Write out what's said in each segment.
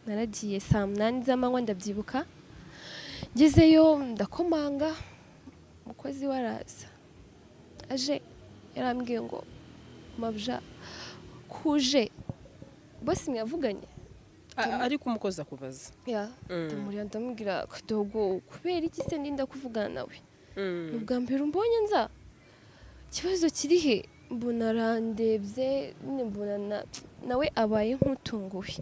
Naragiye saa 8 z'amanywa, ndabyibuka. Ngezeyo ndakomanga, umukozi we araza. Aje yarambwiye ngo: "Mabuja, kuje bose mwavuganye?" Ariko umukozi akubaza? Ya. Ndamureba, ndamubwira: "Kadogo, kubera iki se ndinda kuvugana nawe? Ni ubwa mbere umbonye nza, ikibazo kiri he?" Mbona arandebye nyine, mbona nawe abaye nk'utunguwe.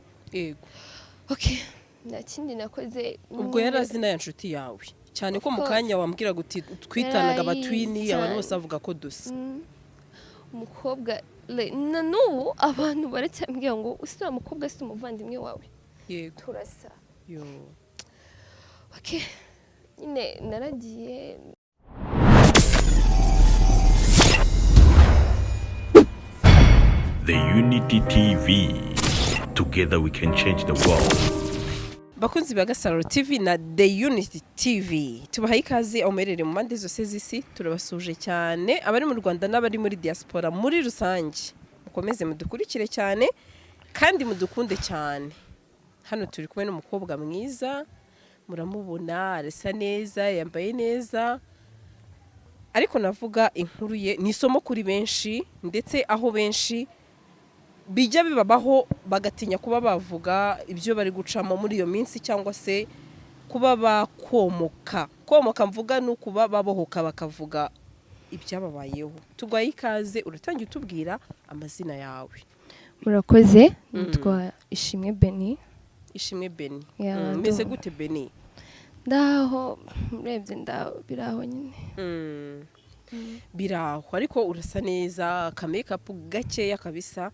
Okay, nta kindi nakoze. Ubwo yari azi na ya nshuti yawe cyane ko mu Of course. kanya wambwiraga uti twitanaga Yarayizi abatwini, abantu cyane. bose bavuga ko dusa. Umukobwa na n'ubu abantu baracyambwira ngo: "Uriya mukobwa si umuvandimwe wawe?" Turasa. Yo. Okay, nyine naragiye. The Unity TV. Together we can change the world. Bakunzi ba Gasaro TV na The Unity TV, tubahaye ikaze aho muherereye mu mpande zose z'isi. Turabasuje cyane, abari mu Rwanda n'abari muri diaspora muri rusange. Mukomeze mudukurikire cyane kandi mudukunde cyane. Hano turi kumwe n'umukobwa mwiza, muramubona, arasa neza, yambaye neza, ariko navuga inkuru ye ni isomo kuri benshi, ndetse aho benshi bijya bibabaho bagatinya kuba bavuga ibyo bari gucamo muri iyo minsi, cyangwa se kuba bakomoka. Komoka mvuga ni ukuba babohoka bakavuga ibyababayeho. Tuguhaye ikaze, uratangira utubwira amazina yawe. Murakoze, nitwa Ishimwe Beni. Ishimwe Beni. Ya. Meze gute, Beni? Ndaho, urebye ndaho, biraho nyine. Biraho, ariko urasa neza, akamakeup gakeya kabisa,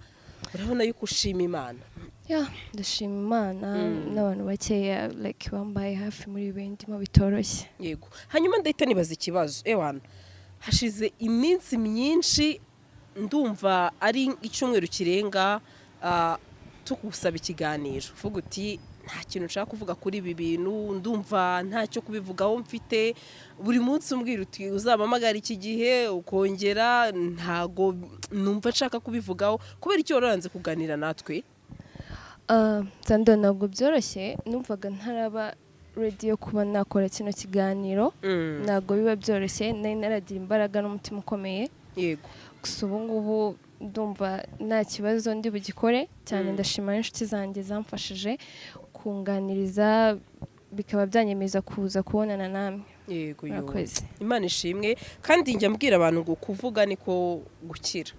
urabona yuko ushima Imana. Ya, ndashima Imana n'abantu bakeya like bambaye hafi muri ibi ndimo bitoroshye. Yego. Hanyuma ndahita nibaza ikibazo. Ewana, hashize iminsi myinshi, ndumva ari icyumweru kirenga, tugusaba ikiganiro, uvuga uti: "Nta kintu nshaka kuvuga kuri ibi bintu, ndumva ntacyo kubivugaho mfite." Buri munsi umbwira uti: "Uzampamagara iki gihe," ukongera: "Ntago numva nshaka kubivugaho." Kubera icyo waranze kuganira natwe? Sando, ntabwo byoroshye. Numvaga ntaraba ready yo kuba nakora kino kiganiro. Ntabwo biba byoroshye, nari naragira imbaraga n'umutima ukomeye. Gusa ubu ngubu ndumva nta kibazo, ndi bugikore cyane. Ndashima n'inshuti zanjye zamfashije kunganiriza, bikaba byanyemeza kuza kubonana namwe. Yego, yo. Murakoze. Imana ishimwe. Kandi njya mbwira abantu ngo kuvuga niko gukira,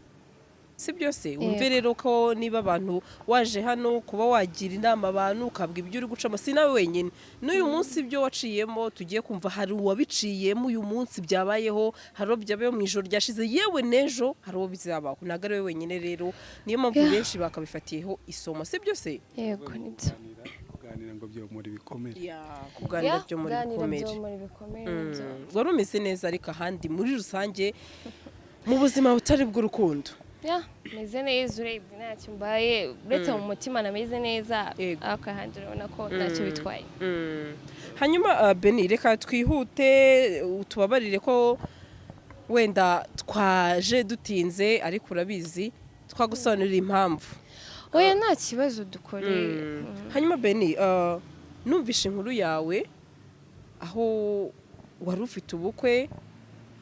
si byose? Wumve rero ko niba abantu waje hano kuba wagira inama abantu, ukabwa ibyo uri gucamo, si nawe wenyine. N'uyu munsi ibyo waciyemo tugiye kumva, hari uwabiciyemo uyu munsi byabayeho, hari uwo byabayeho mu ijoro ryashize, yewe n'ejo hari uwo bizabaho. Ntabwo ari we wenyine rero, niyo mpamvu benshi bakabifatiyeho isomo, si byose? Yego, nibyo. Kuganira ngo byomora ibikomere. Ya, kuganira Ya, byo muri kuganira bikomere. Byo muri bikomere, nibyo. Wari umeze neza, ariko ahandi muri rusange mu buzima butari bw'urukundo? Ya, meze neza, urebye ntacyo mbaye, uretse mu mutima nameze neza, ariko ahandi urabona ko ntacyo bitwaye. Hanyuma Beni, reka twihute, tubabarire ko wenda twaje dutinze, ariko urabizi twagusobanurira impamvu. Oya, nta kibazo, dukore. Hanyuma Beni, numvishe inkuru yawe aho wari ufite ubukwe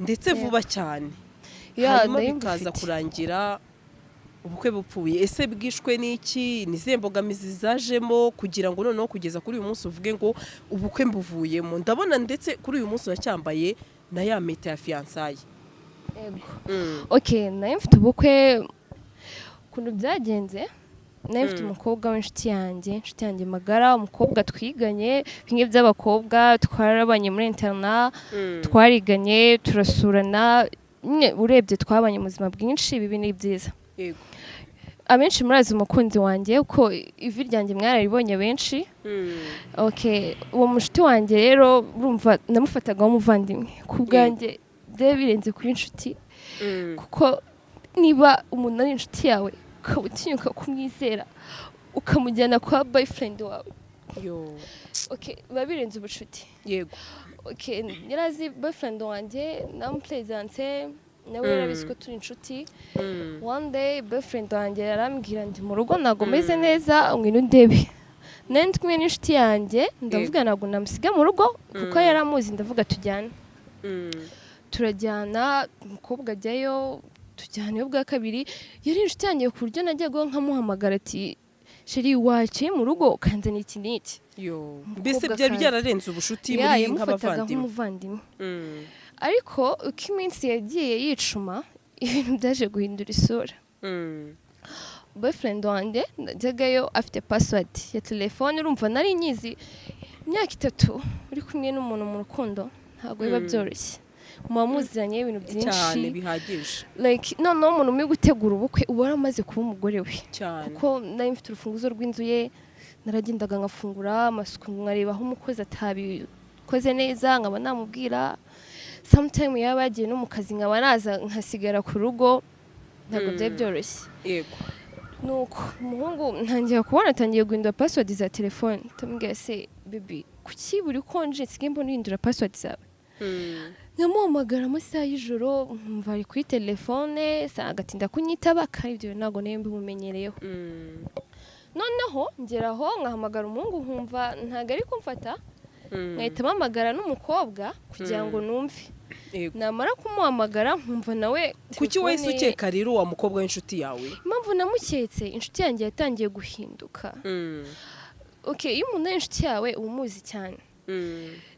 ndetse vuba cyane, Ya, hanyuma nari bikaza mbufite. kurangira ubukwe bupfuye. Ese bwishwe n'iki? Ni izihe mbogamizi zajemo kugira ngo noneho kugeza kuri uyu munsi uvuge ngo ubukwe mbuvuyemo? Ndabona ndetse kuri uyu munsi uracyambaye na ya mpeta ya fiançailles. Yego. Okay, nari mfite ubukwe. Ukuntu byagenze, nari mfite umukobwa w'inshuti yanjye, inshuti yanjye magara, umukobwa twiganye, bimwe by'abakobwa, twarabanye muri internat, twariganye, turasurana nyine, urebye twabanye mu buzima bwinshi, bibi ni byiza. Abenshi murazi umukunzi wanjye, uko ivi ryanjye mwararibonye benshi. Okay, uwo mushuti wanjye rero, urumva namufataga nk'umuvandimwe ku bwanjye, byari birenze kuba inshuti, kuko niba umuntu ari inshuti yawe ukaba utinyuka kumwizera ukamujyana kwa boyfriend wawe, Yo. okay, biba birenze ubucuti. Okay, yari azi boyfriend wanjye, namupresence nawe, yarabizi ko turi inshuti. One day boyfriend wanjye yarambwira: "Ndi mu rugo, ntabwo meze neza, ngwino undebe." Nari ndi kumwe n'inshuti yanjye, ndavuga ntabwo namusiga mu rugo kuko yari amuzi. Ndavuga tujyane. Turajyana, umukobwa ajyayo, tujyanayo bwa kabiri. Yari inshuti yanjye ku buryo najyaga nkamuhamagara ati: "Chéri, waciye mu rugo ukanzanira iki n'iki?" Yo, mbese Umukobwa byari akaza. byararenze ubushuti, Ya, muri yamufataga nk'abavandimwe. nk'umuvandimwe. Ariko uko iminsi yagiye yicuma, ibintu byaje guhindura isura. Boyfriend wanjye najyagayo afite password ya telefone. Urumva nari nyizi imyaka 3. Uri kumwe n'umuntu mu rukundo ntabwo biba byoroshye, muba muziranye ibintu byinshi Cyane, bihagije. Like noneho umuntu uri gutegura ubukwe uba waramaze kuba umugore we. Kuko nari mfite urufunguzo rw'inzu ye, naragendaga nkafungura amasuku, nkareba aho umukozi atabikoze neza nkaba namubwira. Sometime yaba yagiye no mu kazi, nkaba naza nkasigara ku rugo. Ntabwo byari byoroshye. Nuko umuhungu ntangiye kubona atangiye guhindura password za telefone. Ndamubwira: "Se baby, kuki buri konje nsigaye mbona uhindura password zawe?" Nkamuhamagara amasaha y'ijoro nkumva ari kuri telefone, agatinda kunyitaba, kandi ibyo ntabwo nari mbimumenyereyeho. Noneho ngeraho nkahamagara umuhungu nkumva ntabwo ari kumfata, nkahita mpamagara n'umukobwa kugira ngo numve. Namara kumuhamagara nkumva nawe Kuki wahise telefone ukeka rero wa mukobwa w'inshuti yawe? Impamvu namuketse, inshuti yanjye yatangiye guhinduka. Okay, iyo umuntu ari inshuti yawe uba umuzi cyane.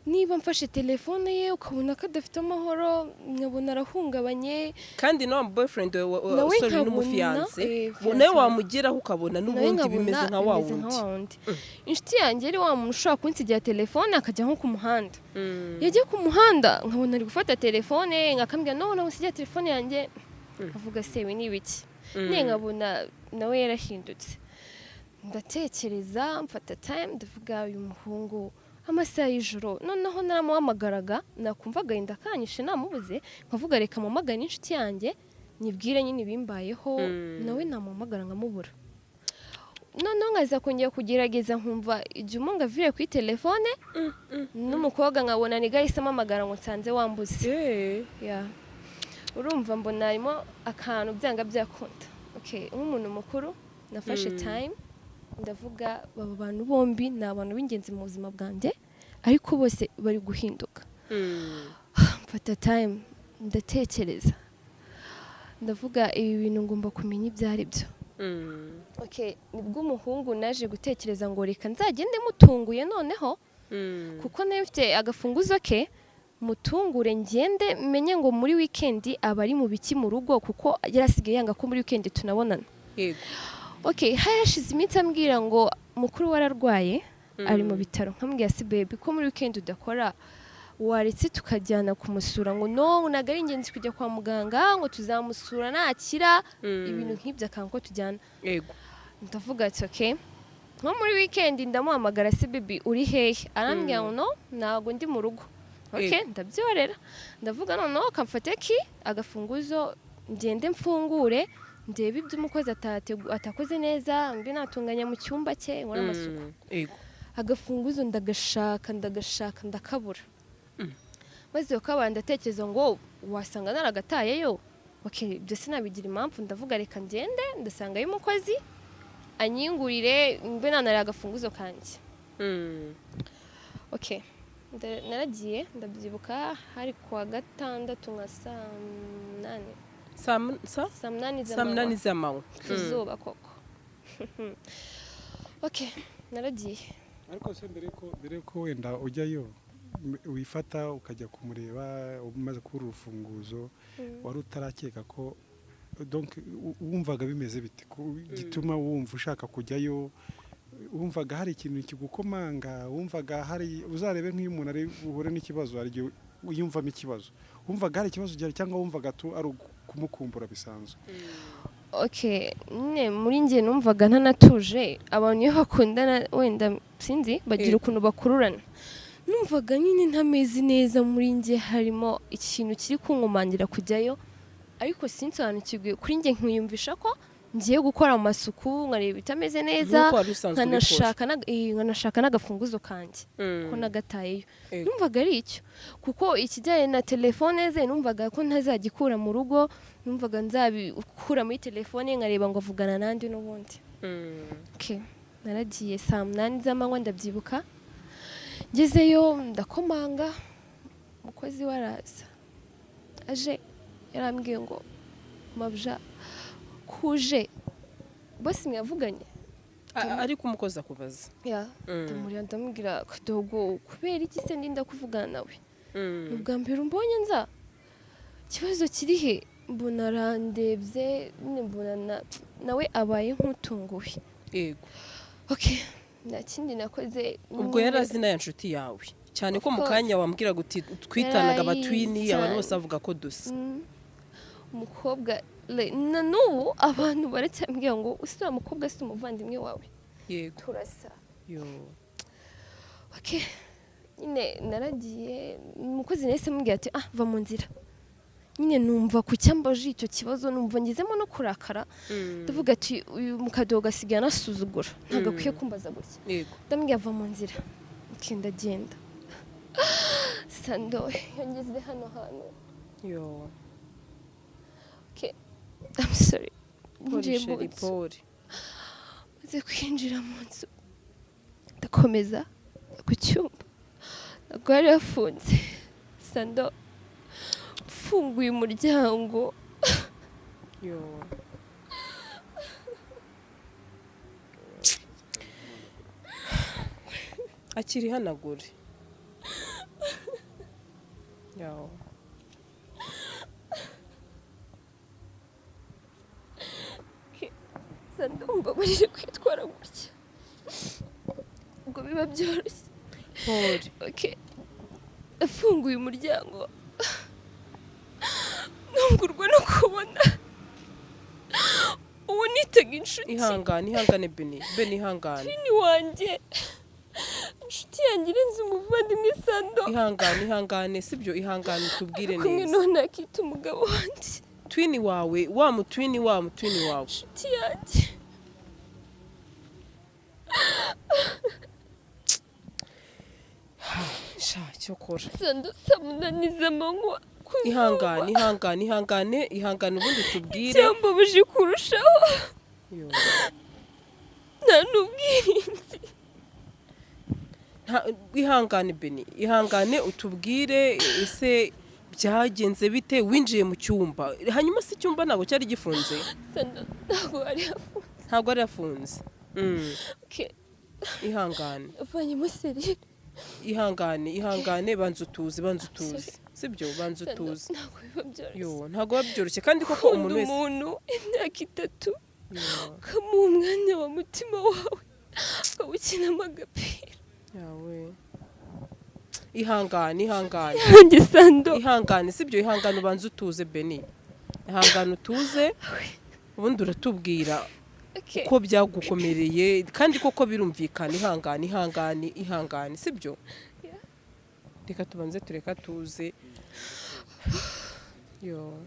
Niba mfashe telefone ye ukabona ko adafite amahoro, nkabona arahungabanye. Kandi na wa boyfriend Nawe sorry, nkabona, n'umufiancé fiancé nawe wanjye. Wamugeraho ukabona Nawe n'ubundi nkabona bimeze nka wa bimeze nka wundi. wa wundi. Inshuti yanjye yari wa muntu ushobora kunsigira telefone akajya nko ku muhanda. Yajya ku muhanda nkabona ari gufata telefone, nkakambwira: "No, nawe usigira telefone yanjye." Avuga: "Se ibi ni ibiki?" Ne nkabona nawe yarahindutse. Ndatekereza, mfata time, ndavuga uyu muhungu amasaha y'ijoro. Noneho naramuhamagaraga nakumva agahinda kanyishe namubuze, nkavuga reka mpamagare n'inshuti yanjye nyibwire nyine ibimbayeho. Nawe namuhamagara nkamubura. Noneho nkaza kongera kugerageza, nkumva igihe umungu aviriye kuri telefone n'umukobwa, nkabona ni gahise amamagara ngo nsanze wambuze. Yeah. Urumva mbona harimo akantu byanga byakunda. Okay, nk'umuntu mukuru nafashe time, ndavuga aba bantu bombi ni abantu b'ingenzi mu buzima bwanjye, ariko bose bari guhinduka. Mfata time, ndatekereza, ndavuga ibi bintu ngomba kumenya ibyo ari byo. Okay, nibwo umuhungu naje gutekereza ngo reka nzagende mutunguye noneho, kuko nari mfite agafunguzo ke, mutungure ngende menye ngo muri weekend aba ari mu biki mu rugo, kuko yari asigaye yanga ko muri weekend tunabonana. Okay, hari hashize iminsi ambwira ngo mukuru we ararwaye, ari mu bitaro. Nkamubwira: "Si baby, ko muri weekend udakora, waretse tukajyana kumusura?" Ngo no, ntabwo ari ingenzi kujya kwa muganga, ngo tuzamusura nakira. Ibintu nk'ibyo, akanga ko tujyana. Ndavuga ati okay, nko muri weekend ndamuhamagara: "Se baby, uri hehe?" Arambwira ngo no, ntabwo ndi mu rugo. Okay, ndabyorera, ndavuga noneho kamfate ki agafunguzo ngende mfungure ndebe ibyo umukozi atakoze neza, mbe natunganya mu cyumba cye, nkore amasuku. Agafunguzo ndagashaka, ndagashaka, ndakabura. Maze ukabara, ndatekereza ngo wasanga naragatayeyo. Okay, ibyo sinabigira impamvu. Ndavuga reka ngende ndasangayo umukozi anyingurire, mbe nanariye agafunguzo kanjye. Okay, naragiye, ndabyibuka hari kuwa gatandatu nka saa 8. Saa 8 Saa 8 z'amanywa. z'amanywa. Ku zuba koko. Okay, naragiye. Ariko se mbere ko wenda ujyayo, wifata ukajya kumureba umaze kubura urufunguzo, wari utarakeka ko, donc wumvaga bimeze bite gituma wumva ushaka kujyayo? Wumvaga hari ikintu kigukomanga? Wumvaga hari, uzarebe nk'iyo umuntu ari buhure n'ikibazo, hari igihe yumvamo ikibazo. Wumvaga hari ikibazo gihari cyangwa wumvaga tu ari ukumukumbura bisanzwe? Okay, nyine muri njye numvaga ntanatuje. Abantu iyo bakundana, wenda sinzi, bagira ukuntu bakururana. Numvaga nyine ntameze neza muri njye, harimo ikintu kiri kunkomangira kujyayo, ariko sinsobanukirwe. Kuri njye nkiyumvisha ko ngiye gukora amasuku, nkareba ibitameze neza, Nk'uko wari usanzwe ubikora. nkanashaka n'agafunguzo kanjye ko nagatayeyo. Numvaga ari icyo, kuko ikijyanye na telefone ze numvaga ko ntazagikura mu rugo, numvaga nzabikura muri telefone nkareba ngo avugana nandi n'ubundi. Okay. Naragiye saa 8 z'amanywa, ndabyibuka. Ngezeyo ndakomanga, umukozi we araza. Aje yarambwiye ngo: "Mabuja, kuje bose mwavuganye?" Ariko umukozi akubaza? Ya. Ndamureba, ndamubwira: "Kadogo, kubera iki se ndinda kuvugana nawe? Ni ubwa mbere umbonye nza, ikibazo kiri he?" Mbona arandebye nyine, mbona nawe abaye nk'utunguwe. Okay, nta kindi nakoze. Ubwo yari azi n'aya nshuti yawe, cyane ko mu Of course. kanya wambwiraga uti twitanaga Yarayizi abatwini, abantu cyane. bose bavuga ko dusa. Umukobwa na n'ubu abantu baracyambwira ngo: "Uriya mukobwa si umuvandimwe wawe?" Turasa. Yo. Okay, nyine naragiye, umukozi nahise mubwira ati: "Ah, va mu nzira." Nyine numva ku cyambaje icyo kibazo, numva ngezemo no kurakara. Ndavuga ati: "Uyu mukadogo asigaye anasuzugura, ntabwo akwiye kumbaza gutya." Ndamubwira: "Va mu nzira." Okay, ndagenda. Sando, iyo ngeze hano hantu, Yo. okay, I'm sorry. Pole. Ninjiye mu Chérie. nzu. Pole. Maze kwinjira mu nzu, ndakomeza ku cyumba, ntabwo yari yafunze. Sando, mfunguye umuryango, Yo. Akiri hanagure. Yo. Sando, mbabarire kwitwara gutya, ubwo biba byoroshye. Pole. Okay, afunguye umuryango, ntungurwa no kubona uwo nitaga inshuti. Ihangane, ihangane, Beni. Beni, ihangane. Ni wanjye, inshuti yanjye irenze umuvandimwe, Sando. Ihangane, ihangane, sibyo? Ihangane, tubwire Kumwe neza. none akita umugabo wanjye. Twin wawe, wa mutwini, wa mutwini wawe. Inshuti yanjye. Sha, cyokora. Sando, saa 8 z'amanywa ku zuba. Ihangane, ihangane, ihangane, ihangane, ubundi tubwire. Icyambabaje kurushaho, Yo. nta n'ubwirinzi. Ihangane Beni, ihangane, utubwire ese byagenze bite? Winjiye mu cyumba, hanyuma se icyumba ntabwo cyari gifunze? Sando, ntabwo wari hafunze. Ntabwo yari yafunze. Okay, Ihangane. avanyemo serire. Ihangane, ihangane, banza utuze, banza utuze, sibyo? Banza Sando, utuze. ntabwo biba byoroshye. Yo, ntabwo biba byoroshye kandi koko Ukunda umuntu wese umuntu imyaka 3, Yo. ukamuha umwanya wa mutima wawe, akawukinamo agapira. Yawe, ihangane, ihangane. Yanjye, Sando. Ihangane, sibyo? Ihangane, ubanza utuze, Beni, ihangane utuze, ubundi uratubwira Okay. uko byagukomereye, kandi koko birumvikana. Ihangane, ihangane, ihangane, sibyo? Yeah. Reka tubanze tureka tuze. Yo.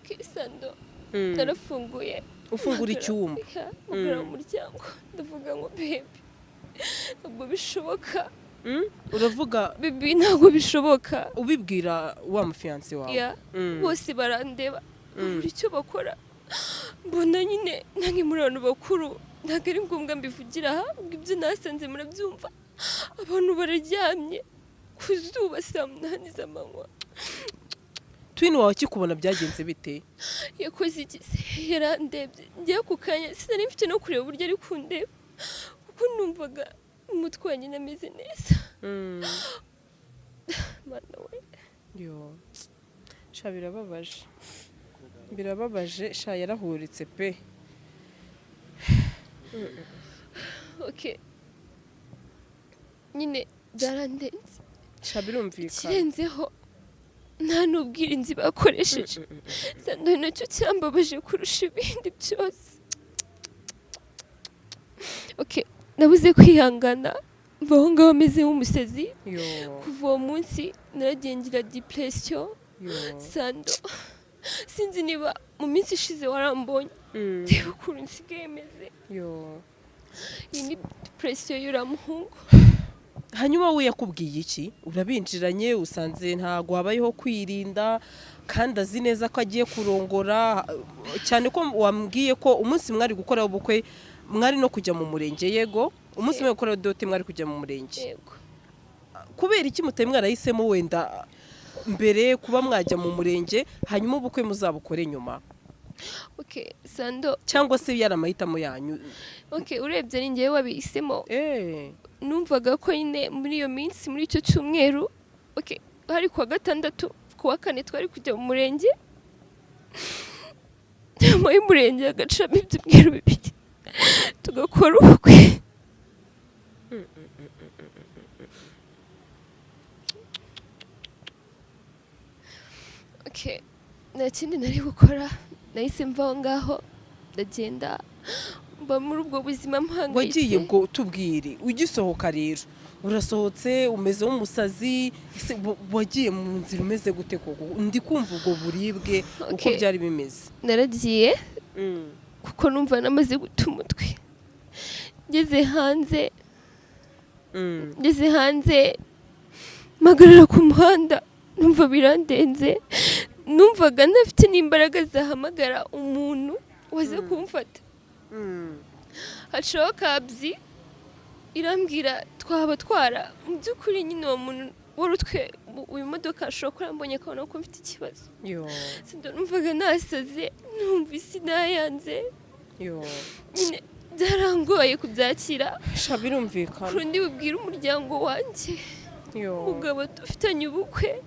Okay, Sando, narafunguye. Ufungura icyumba? Yeah, mpagara mu muryango, ndavuga ngo: "Baby, ntabwo bishoboka." Uravuga? "Baby, ntabwo bishoboka." Ubibwira wa mufiyanse wawe? Yeah. Bose barandeba, babura icyo bakora. Mbona nyine nange muri abantu bakuru ntabwo ari ngombwa mbivugira aha, ubwo ibyo nasanze murabyumva. Abantu bararyamye ku zuba saa 8 z'amanywa. Twin wawe akikubona byagenze bite? Yakoze iki se? Yarandebye, ngiye ku kanya sinari mfite no kureba uburyo ari kundeba, kuko numvaga umutwe wanjye nameze neza. Mana we! Yo, sha, birababaje, birababaje sha, yarahuritse pe. Okay, nyine byarandenze. Sha, birumvikana. Ikirenzeho, nta n'ubwirinzi bakoresheje. Sando, nacyo cyambabaje kurusha ibindi byose. Okay, nabuze kwihangana, mva aho ngaho ameze nk'umusazi. Yo. Kuva uwo munsi naragiye ngira depression. Yo. Sando, sinzi niba mu minsi ishize warambonye, reba ukuntu nsigaye meze. Yo. Iyi ni depression y'uriya muhungu. Hanyuma we yakubwiye iki? Urabinjiranye, usanze ntabwo habayeho kwirinda, kandi azi neza ko agiye kurongora, cyane ko wambwiye ko umunsi mwari gukora ubukwe. Mwari no kujya mu murenge? Yego, umunsi umwe gukora dot mwari kujya mu murenge? Yego. Kubera iki mutari mwarahisemo wenda mbere kuba mwajya mu murenge, hanyuma ubukwe muzabukore nyuma? Okay, Sando. Cyangwa se yari amahitamo yanyu? Okay, urebye ni njyewe wabihisemo. Numvaga ko nyine muri iyo minsi, muri icyo cyumweru, okay, hari kuwa gatandatu, kuwa kane twari kujya mu murenge, nyuma y'umurenge hagacamo ibyumweru 2 tugakora ubukwe. Okay, nta kindi nari gukora, nahise mva aho ngaho ndagenda, mba muri ubwo buzima mpangayitse. Wagiye ubwo, tubwire ugisohoka rero, urasohotse umeze nk'umusazi, ese wagiye mu nzira umeze gute koko? Ndi kumva ubwo buribwe uko byari bimeze. Naragiye kuko numva namaze guta umutwe. Ngeze hanze, ngeze hanze mpagarara ku muhanda, numva birandenze, numvaga ntafite n'imbaraga zahamagara umuntu waza kumfata. Hacaho kabyi irambwira twabatwara. Mu by'ukuri nyine uwo muntu wari utwe uyu modoka ashobora kuba yambonye akabona ko mfite ikibazo. Yo. Sinda numvaga nasaze, numva isi nayanze. Yo. Nyine byarangoye kubyakira. Sha, birumvikana. Kurundi bubwire umuryango wanjye. Yo. Umugabo dufitanye ubukwe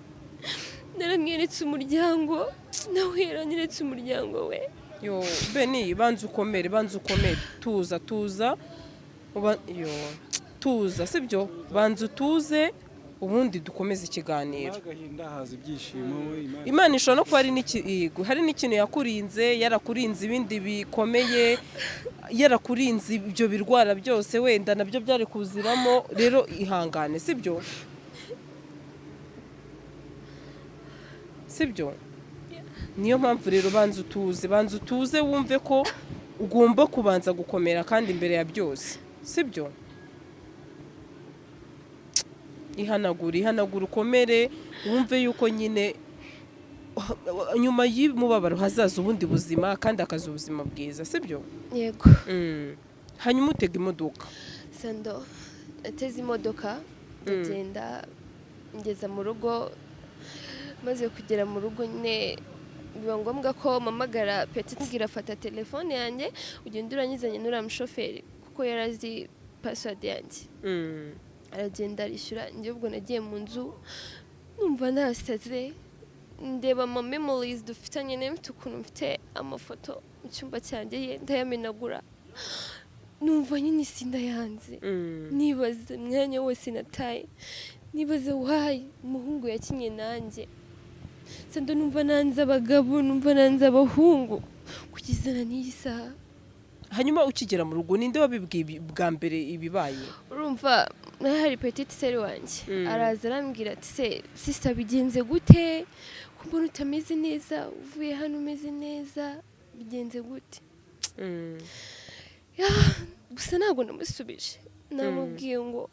naramweretse umuryango, nawe yaranyeretse umuryango we. Yo Beni, banza ukomere, banza ukomere, tuza, tuza. Yo, tuza, sibyo? Banza utuze, ubundi dukomeze ikiganiro. Agahinda haza ibyishimo. Imana. Imana ishobora no kuba hari yego, hari n'ikintu yakurinze, yarakurinze ibindi bikomeye, yarakurinze ibyo birwara byose, wenda nabyo byari kuziramo. Rero ihangane, sibyo? Sibyo? Niyo mpamvu rero banza utuze, banza utuze, wumve ko ugomba kubanza gukomera kandi imbere ya byose, sibyo? Ihanagura, ihanagura, ukomere, wumve yuko nyine nyuma y'umubabaro hazaza ubundi buzima kandi hakaza ubuzima bwiza, sibyo? Yego. Hanyuma utega imodoka? Sando, nateze imodoka ndagenda, ngeza mu rugo. Maze kugera mu rugo nyine biba ngombwa ko mpamagara Petit, mbwira afata telefone yanjye ugenda uranyizanye n'uriya mushoferi, kuko yari azi password yanjye. Aragenda arishyura. Njye ubwo nagiye mu nzu numva nasaze, ndeba ama memories dufitanye, nayo mfite ukuntu mfite amafoto mu cyumba cyanjye ye, ndayamenagura, numva nyine isi ndayanze. Nibaza umwanya wose nataye, nibaza why umuhungu yakinye nanjye. Sando, numva nanze abagabo, numva nanze abahungu kugeza na n'iyi saha. Hanyuma ukigera mu rugo, ninde wabibwiye bwa mbere ibibaye? Urumva hari petite sœur wanjye. Araza arambwira ati: "Se sister, bigenze gute ko mbona utameze neza, uvuye hano umeze neza, bigenze gute?" Ya, gusa ntabwo namusubije, namubwiye ngo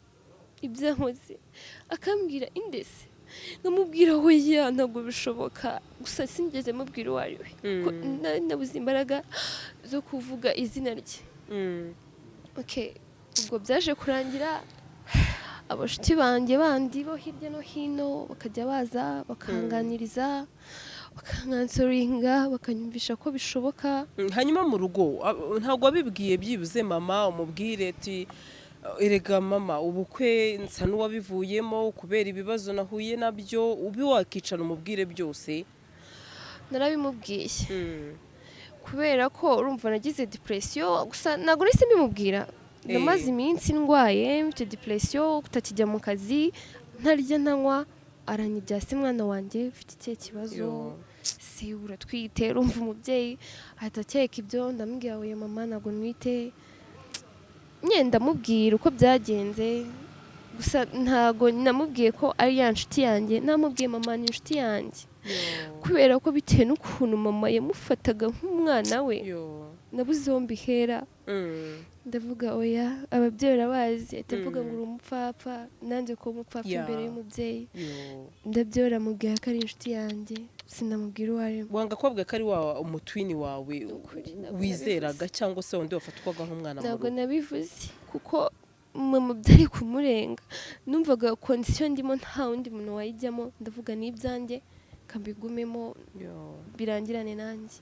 ibyo ankoze, akambwira indese, nkamubwira hoya ntabwo bishoboka. Gusa sinigeze mubwira uwo ari we ko nabuze imbaraga zo kuvuga izina rye. Okay, ubwo byaje kurangira abashuti banjye bandi bo hirya no hino bakajya baza bakanganiriza, bakankansoringa, bakanyumvisha ko bishoboka. Hanyuma mu rugo ntabwo wabibwiye byibuze mama, umubwire ati: "Erega mama, ubukwe nsa n'uwabivuyemo kubera ibibazo nahuye nabyo"? Ube wakicara umubwire byose. Narabimubwiye kubera ko urumva nagize depression, gusa ntabwo nahise mbimubwira. Namaze iminsi ndwaye, mfite depression, kutakijya mu kazi, ntarya, ntanywa. Aranyijya: "Se mwana wanjye, ufite ikihe kibazo?" Yo. "Se uratwite?" Urumva umubyeyi ahita akeka ibyo. Ndamubwira: "Oya mama, ntabwo ntwite." Nyine ndamubwira uko byagenze, gusa ntabwo namubwiye ko ari ya nshuti yanjye. Namubwiye: "Mama, ni inshuti yanjye." Yo. Kubera ko bitewe n'ukuntu mama yamufataga nk'umwana we, Yo. nabuze aho mbihera. Ndavuga oya, ababyeyi urabazi, ahita avuga ngo uri umupfapfa, nanjye kuba umupfapfa imbere y'umubyeyi. Yo. Ndabyora, mubwira ko ari inshuti yanjye, sinamubwira uwo ari we. Wanga kubabwira ko ari wa umutwini wawe Ukuri, ntabwo wizeraga, cyangwa se wundi wafatwaga nk'umwana mu Ntabwo rugo? nabivuze kuko mama byari kumurenga. Numvaga condition ndimo nta wundi muntu wayijyamo. Ndavuga n'ibyanjye kambigumemo, Yo. birangirane nanjye.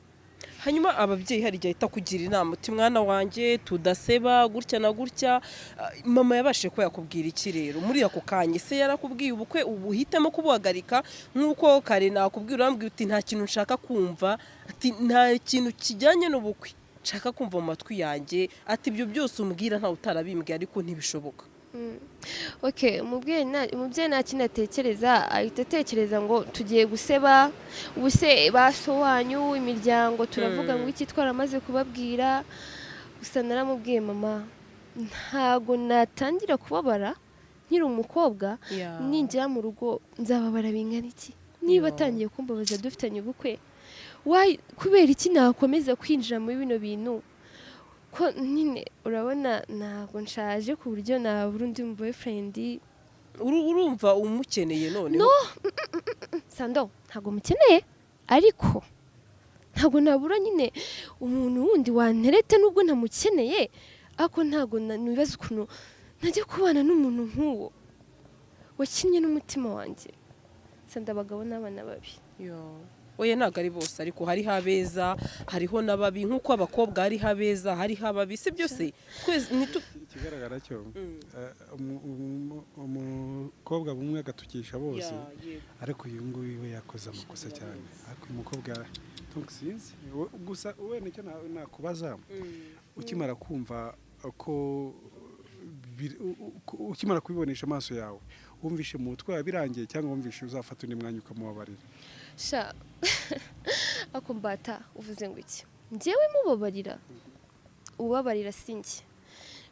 Hanyuma ababyeyi hari igihe ahita kugira inama uti: "Mwana wanjye, tudaseba gutya na gutya." Ah, mama yabashije kuba yakubwira iki rero muri ako kanya? Se yarakubwiye ubukwe ubu uhitemo kubuhagarika? Nk'uko kare nakubwira, urambwira uti: "Nta kintu nshaka kumva," ati: "Nta kintu kijyanye n'ubukwe nshaka kumva mu matwi yanjye," ati: "Ibyo byose umbwira ntawe utarabimbwiye, ariko ntibishoboka." Okay, umubyeyi nta kindi atekereza, ahita atekereza ngo tugiye guseba, ubuse ba so wanyu, imiryango, turavuga ngo iki twaramaze kubabwira. Gusa naramubwiye: "Mama, ntago natangira kubabara nkiri umukobwa, ningera mu rugo nzababara bingana iki? Niba atangiye kumbabaza dufitanye ubukwe, why, kubera iki nakomeza kwinjira muri bino bintu?" Ko nyine urabona ntabwo nshaje ku buryo nabura undi mu boyfriend. Urumva umukeneye none? No, sando, ntabwo mukeneye, ariko ntabwo nabura nyine umuntu wundi wantereta nubwo ntamukeneye. Ariko ntabwo nibaza ukuntu najya kubana n'umuntu nk'uwo wakinnye n'umutima wanjye. Sanda, abagabo n'abana babi. Yo. Oya, ntabwo ari bose, ariko hariho abeza, hariho n'ababi, nk'uko abakobwa hariho abeza, hariho ababi, si byose twese Ikigaragara cyo, umukobwa bumwe agatukisha bose. Ya, yego. Ariko uyu nguyu we yakoze amakosa cyane. Ariko uyu mukobwa, donc sinzi. Gusa wenda icyo nakubaza, ukimara kumva ko ukimara kubibonesha amaso yawe, wumvishe mu mutwe wawe birangiye, cyangwa wumvishe uzafata undi mwanya ukamubabarira? Sha, ako mbata, uvuze ngo iki? Njyewe mubabarira? Ubabarira si njye.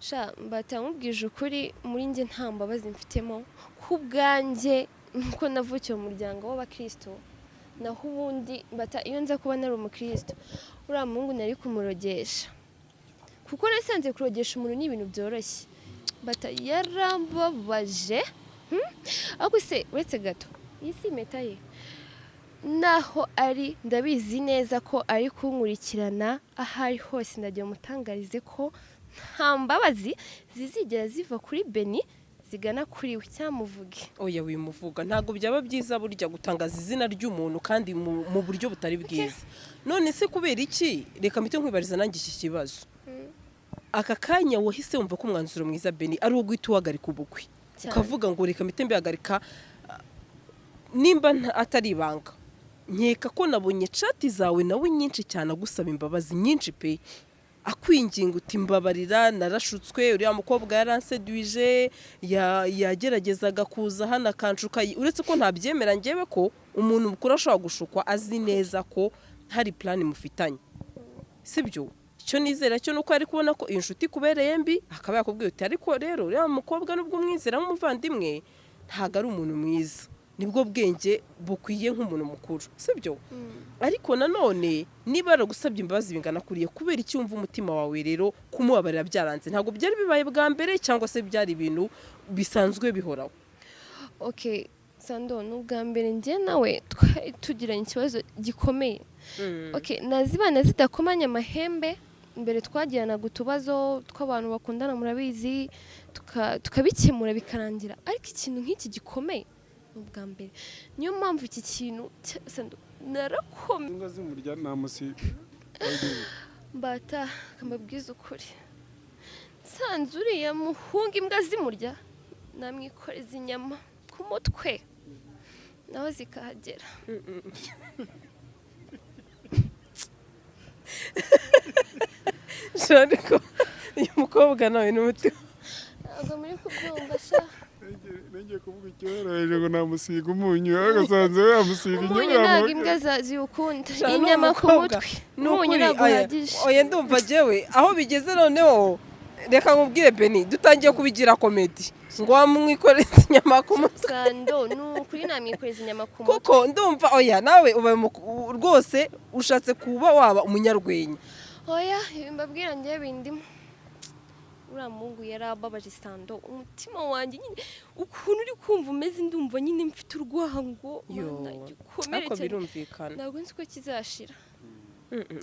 Sha mbata, nkubwije ukuri, muri njye nta mbabazi mfitemo ku bwanjye, nuko navukiye mu muryango w'abakristo. Naho ubundi mbata, iyo nza kuba nari umukristo, uriya muhungu nari kumurogesha, kuko nasanze kurogesha umuntu ni ibintu byoroshye. Mbata, yarambabaje. Ariko se uretse gato, iyi si impeta ye? Naho ari, ndabizi neza ko ari kunkurikirana aho ari hose. Ndagira umutangarize ko nta mbabazi zizigera ziva kuri Beni zigana kuri we, cyamuvuge. Oya, wimuvuga, ntabwo byaba byiza burya gutangaza izina ry'umuntu kandi mu buryo butari bwiza. None se kubera iki? Reka mpite nkwibariza nanjye iki kibazo: aka kanya wahise wumva ko umwanzuro mwiza, Beni, ari uwo guhita uhagarika ubukwe? Cyane. Ukavuga ngo reka mpite mbihagarika. Nimba atari ibanga, nkeka ko nabonye chat zawe nawe nyinshi cyane, agusaba imbabazi nyinshi pe, akwinginga uti: "Mbabarira, narashutswe, uriya mukobwa yaranseduije, yageragezaga kuza hano akanshuka." Uretse ko ntabyemera ngewe ko umuntu mukuru ashobora gushukwa azi neza ko hari plan mufitanye, sibyo? Icyo nizera cyo nuko ari kubona ko iyi nshuti ikubereye mbi, akaba yakubwiye uti: "Ariko rero uriya mukobwa, nubwo umwizera nk'umuvandimwe, ntabwo ari umuntu mwiza." Nibwo bwenge bukwiye nk'umuntu mukuru, sibyo? Ariko nanone niba yaragusabye imbabazi bingana kuriya, kubera iki wumva umutima wawe rero kumubabarira byaranze? Ntabwo byari bibaye bwa mbere, cyangwa se byari ibintu bisanzwe bihoraho? Okay sando, ni ubwa mbere njye nawe twari tugiranye ikibazo gikomeye. Okay, nazibana zidakomanya amahembe. Mbere twagiranaga utubazo tw'abantu bakundana, murabizi, tukabikemura bikarangira, ariko ikintu nk'iki gikomeye ni ubwa mbere. Niyo mpamvu iki kintu Sando, narakomeye. Imbwa zimurya namusi. Mbata, mbabwize ukuri, nsanze uriya muhungu imbwa zimurya, namwikoreza inyama ku mutwe naho zikahagera. Ariko uyu mukobwa nawe ni umutima. Ntabwo muri kubyumva sha. Ngiye kuvuga icyoroheje ngo namusiga umunyu, ariko asanze we yamusiga Umunyu ntabwo imbwa ziwukunda. Sha, ni Inyama ku umukobwa. mutwe, Ni umunyu ukuri, ntabwo aya, uhagije. Oya, ndumva jewe aho bigeze noneho, reka nkubwire Beni, dutangiye kubigira comedy ngo wamwikoreze inyama ku mutwe. Sando, ni ukuri, namwikoreza inyama ku mutwe. Kuko ndumva oya, nawe ubaye rwose ushatse kuba waba umunyarwenya. Oya, ibi mbabwira njyewe bindimo. Uriya muhungu yarababaje, Sando. Umutima wanjye nyine ukuntu uri kumva umeze, ndumva nyine mfite urwango. Yo. Mana, igikomere Ariko cyane. Birumvikana. Ntabwo nzi ko kizashira.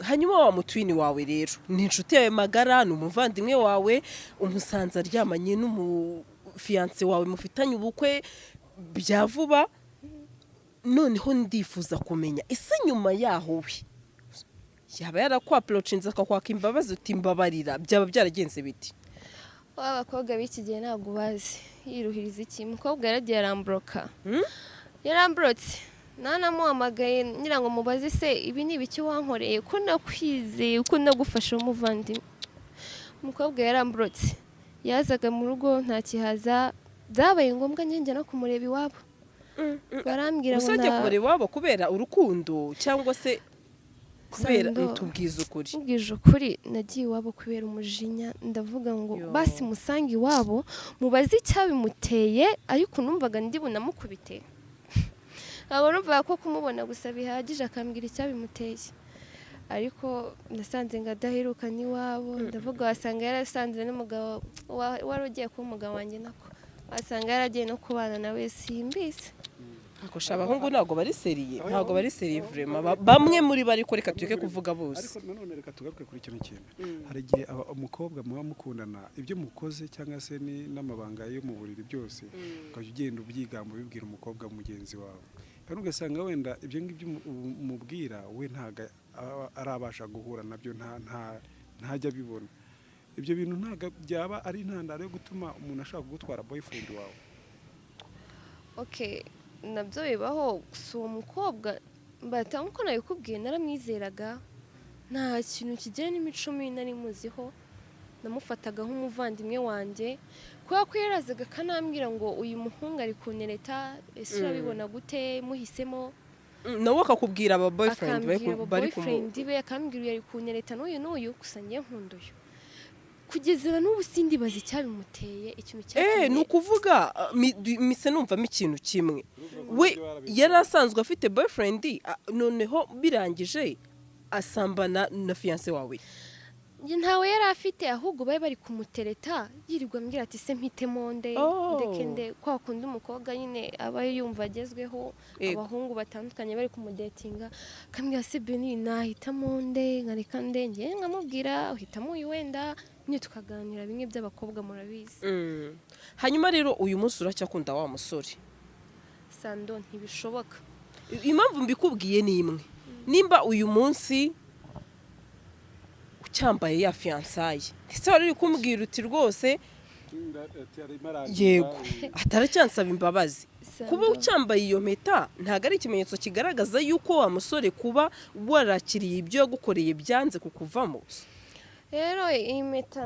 Hanyuma wa mutwin wawe rero ni inshuti yawe magara, ni umuvandimwe wawe, umusanze aryamanye n'umufiancé wawe mufitanye ubukwe bya vuba. Noneho ndifuza kumenya, ese nyuma yaho we yaba yarakwapproachinze akakwaka imbabazi, uti mbabarira, byaba byaragenze biti? Wa bakobwa b'iki gihe ntabwo bazi yiruhiriza iki. Umukobwa yaragiye aramblocka. Yaramblotse. Nanamuhamagaye ngira ngo mubaze se ibi ni ibiki wankoreye, ko nakwizeye, ko nagufashe umuvandimwe. Umukobwa yaramblotse. Yazaga mu rugo ntakihaza. Byabaye ngombwa njye no kumureba iwabo, barambwira ngo Gusa ajya kumureba iwabo kubera urukundo cyangwa se kubera Sando. Tubwize ukuri. Mubwije ukuri, nagiye iwabo kubera umujinya. Ndavuga ngo Yo. basi musange iwabo mubaze icyabimuteye, ariko numvaga ndi bunamukubite. Abo numvaga ko kumubona gusa bihagije akambwira icyabimuteye, ariko nasanze ngo adaheruka n'iwabo. Ndavuga wasanga yarasanze n'umugabo wari ugiye kuba umugabo wanjye, nako wasanga yaragiye no kubana nawe, simbizi. Akosha abahungu ntabwo bari sérieux, ntabwo bari sérieux vraiment. Bamwe muri bo, ariko reka tureke kuvuga bose. Ariko nanone reka tugaruke kuri kino kintu. Hari igihe umukobwa muba mukundana, ibyo mukoze cyangwa se n'amabanga yo mu buriri byose, ukajya ugenda ubyigamba, ubibwira umukobwa mugenzi wawe, kandi ugasanga wenda ibyo ngibyo umubwira we ntabwo arabasha guhura nabyo, ntajya abibona. Ibyo bintu ntabwo byaba ari intandaro yo gutuma umuntu ashaka kugutwara boyfriend wawe? Okay, nabyo bibaho. Gusa uwo mukobwa mbata nkuko nabikubwiye, naramwizeraga, nta kintu kijyanye n'imico mibi nari muziho. Namufataga nk'umuvandimwe wanjye, kubera ko yarazaga akanambwira ngo uyu muhungu ari kuntereta, ese urabibona gute muhisemo? Nawe akakubwira aba boyfriend bari Akambwira abo bari kumu boyfriend be, akambwira uyu ari kuntereta n'uyu n'uyu. Gusa njye nkunda uyu. Kugeza n'ubu sindibaza icyabimuteye, ikintu cyatumye. Ni ukuvuga mise numvamo ikintu kimwe: we yari asanzwe afite boyfriend, noneho birangije asambana na fiancé wawe. Njye ntawe yari afite, ahubwo bari bari kumutereta. Yirirwa ambwira ati se mpitemo nde, ndeke nde? Kwa kundi umukobwa nyine aba yumva agezweho, abahungu batandukanye bari kumudatinga, akambwira se Beni nahitamo nde, nkareka nde? Njye nkamubwira uhitamo uyu wenda, nyine tukaganira bimwe by'abakobwa, murabizi. Hanyuma rero uyu munsi uracyakunda wa musore? Sando, ntibishoboka. Impamvu mbikubwiye ni imwe: nimba uyu munsi ucyambaye ya fiançailles, ndetse wari uri kumbwira uti rwose yego ataracyansaba imbabazi, kuba Sando. ucyambaye iyo mpeta ntabwo ari ikimenyetso kigaragaza yuko wa musore kuba warakiriye ibyo yagukoreye byanze kukuvamo? Rero iyi mpeta